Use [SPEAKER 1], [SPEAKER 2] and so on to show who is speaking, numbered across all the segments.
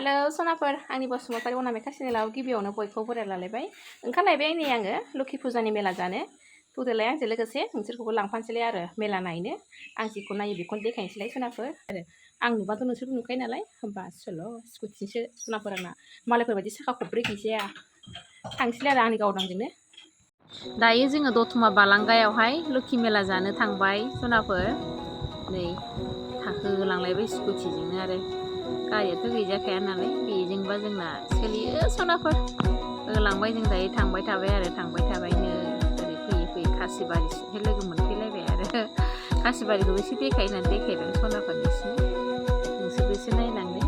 [SPEAKER 1] hello सनाफोर आंनि बसुमतारी अनामिका चेनेलाव गिबियावनो बयखौबो बराय लालायबाय ओंखारलायबाय नै आङो लोखि फुजानि मेला जानो फैदोलाय आंजों लोगोसे नोंसोरखौबो लांफानोसैलाय आरो मेला नायनो आं जिखौ नायो बेखौनो देखायनोसैलाय सनाफोर आरो आं नुबाथ' नोंसोरबो नुखायो नालाय होमबा सल' स्कुटिसो सनाफोर आंना मालायफोर बायदि साखा खब्रै गैजाया थांसैलाय आरो आंनि गावदांजोंनो दायो जोङो दतमा बालांगायावहाय लोखि मेला जानो थांबाय सनाफोर नै होलांलायबाय स्कुटिजोंनो आरो गारियाथ' गैजाखाया नालाय बेजोंबा जोंना सोलियो सनाफोर होलांबाय जों दायो थांबाय थाबाय थाबायनो ओरै फैयै फैयै खासिबारि सिमहाय लोगो मोनफैलायबाय आरो खासिबारिखौबो एसे देखाय होननानै देखायदों सनाफोर नोंसोरबो एसे नायलांदो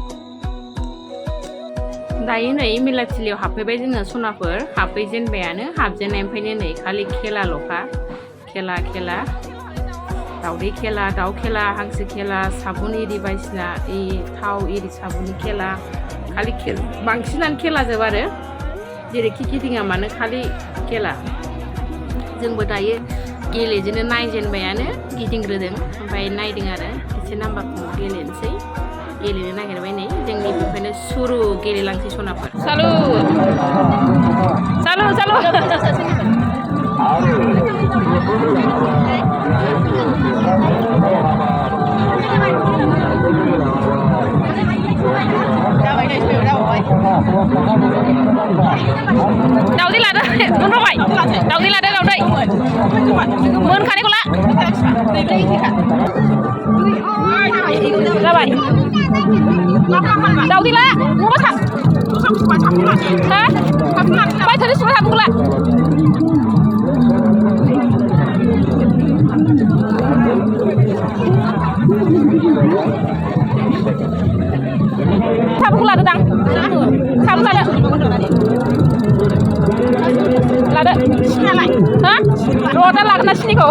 [SPEAKER 1] दायो नै मेलाथिलियाव हाबफैबाय जोङो सनाफोर हाबफैजेनबायानो हाबजेननायनिफ्रायनो नै खालि खेलाल'खा खेला दाउदै खेला दाउ खेला हांसो खेला साबुन इरि बायदिसिना थाव इरि साबुननि खेला खालि बांसिनानो खेलाजोब आरो जेरैखि गिदिङा मानो खालि खेला जोंबो दायो गेलेजेनो नायजेनबायानो गिदिंग्रोदों ओमफ्राय नायदों आरो एसे नाम्बारखौ गेलेनोसै गेलेनो नागिरबाय नै जोंनि बेनिफ्रायनो सुरु गेलेलांसै सनाफोर सालु दाउदै लादो दोनबाय दाउदै लादो दाउदै मोनखानायखौ ला जाबाय दाउदै ला नङाबा था बायथारि सुबाय थाबोला साबुखौ लादोदां साबु लादो हा र' दा लागोन ना सिनिखौ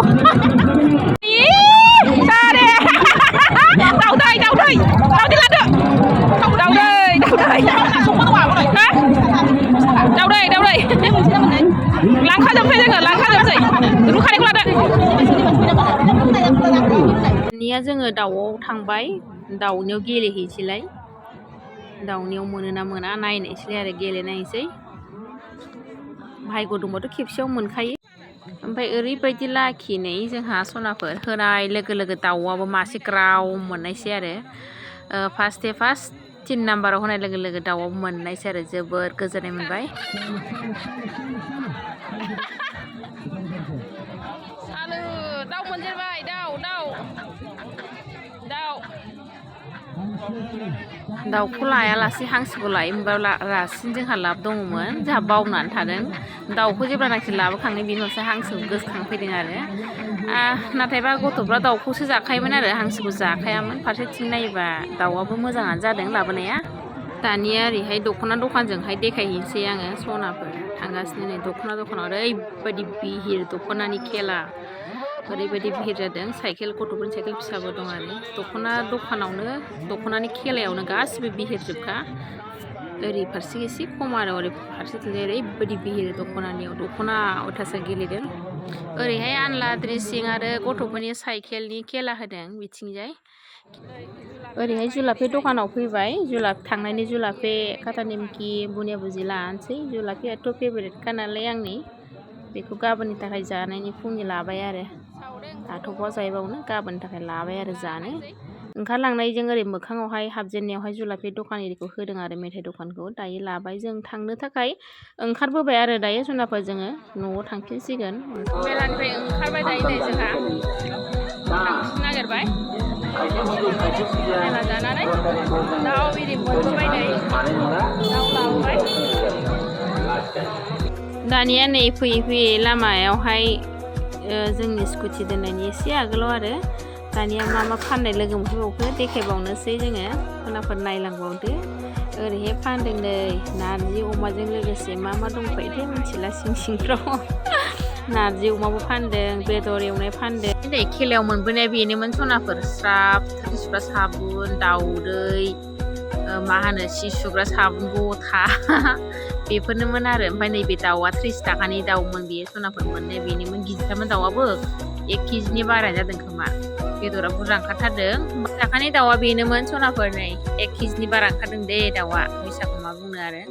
[SPEAKER 1] दाउदै लादो दाउदै लांखाजोबसै रुखानायखौ लादो दानिया जोङो दाउआव थांबाय दाउनियाव गेलेहैसैलाय दाउनियाव मोनोना मोना नायनायसैलाय आरो गेलेनायसै भाग्य दंबाथ' खेबसेयाव मोनखायो ओमफ्राय ओरैबायदि लाखि नै जोंहा सनाफोर होनाय लोगो लोगो दाउआबो मासे ग्राव मोननायसै आरो फार्स्ट 3 नाम्बाराव होनाय लोगो लोगो दाउआबो मोननायसै आरो जोबोद गोजोननाय मोनबाय दाउ मोनजेनबाय दाउखौ लायालासे हांसोखौ लायो होनबा रासिन जोंहा लाब दङमोन जोंहा बावनानै थादों दाउखौ जेब्लानाखि लाबोखांनाय बिनि उनावसो हांसोखौ गोसोखांफैदों आरो नाथायबा गथ'फ्रा दाउखौसो जाखायोमोन आरो हांसोखौ जाखायामोन फारसेथिं नायोबा दाउआबो मोजाङानो जादों लाबोनाया दानिया ओरैहाय दख'ना दखानजोंहाय देखायहैनोसै आङो सनाफोर थांगासिनो नै दख'ना दखानाव ओरैबायदि बिहिर दख'नानि खेला ओरैबायदि बिहिर जादों साइकेल गथ'फोरनि साइकेल फिसाबो दं आरो दख'ना दखानावनो दख'नानि खेलायावनो गासिबो बिहिरजोबखा ओरै फारसे एसे खम आरो ओरै फारसेथिं ओरैबायदि बिहिर दख'नानियाव दख'ना अयथासार गेलेदों ओरैहाय आनला ड्रेसिं आरो गथ'फोरनि साइकेलनि खेला होदों बिथिंजाय ओरैहाय जुलाफे दखानाव फैबाय थांनायनि जुलाफे खाथा निमखि बुनिया बुजि लानोसै जुलाफेयाथ' फेभरेटखा नालाय आंनि बेखौ गाबोननि थाखाय जानायनि फुंनि लाबाय आरो दाथ' बहा जाहैबावनो गाबोननि थाखाय लाबाय आरो जानो ओंखारलांनायजों ओरै मोखाङावहाय हाबजेननायावहाय जुलाफे दखान एरिखौ होदों आरो मेथाइ दखानखौ दायो लाबाय जों थांनो थाखाय ओंखारबोबाय आरो दायो सनाफोर जोङो न'आव थांफिनसिगोन मेलानिफ्राय ओंखारबाय दायो नै जोंहा थांफिन नागिरबाय मेला जानानै दाउ एरि मोनबोबाय नै दाउ लाबोबाय दानिया नै फैयै लामायावहाय जोंनि स्कुटि दोननायनि एसे आगोलाव आरो दानिया मा फाननाय लोगो मोनफैबावखो देखायबावनोसै जोङो खनाफोर नायलांबावदो ओरैहाय फानदों नै नारजि अमाजों लोगोसे मा दंफायोथाय मिथिला सिंफ्राव नारजि अमाबो फानदों बेदर एवनाय फानदों नै खेलायाव मोनबोनाया बेनोमोन सनाफोर स्राब थोरसि सुग्रा साबुन दाउदै मा होनो सि सुग्रा साबुन गथा बेफोरनोमोन आरो ओमफ्राय नैबे दाउआ 30 थाखानि दाउमोन बेयो सनाफोर मोननाय बेनोमोन गिदिरथारमोन दाउआबो 1 केजिनि बारा जादों खोमा बेदरा बुरजा ओंखारथारदों दाखानि दाउआ बेनोमोन सनाफोर नै 1 केजिनि बारा ओंखारदों दे दाउआ बैसागु मा बुंनो आरो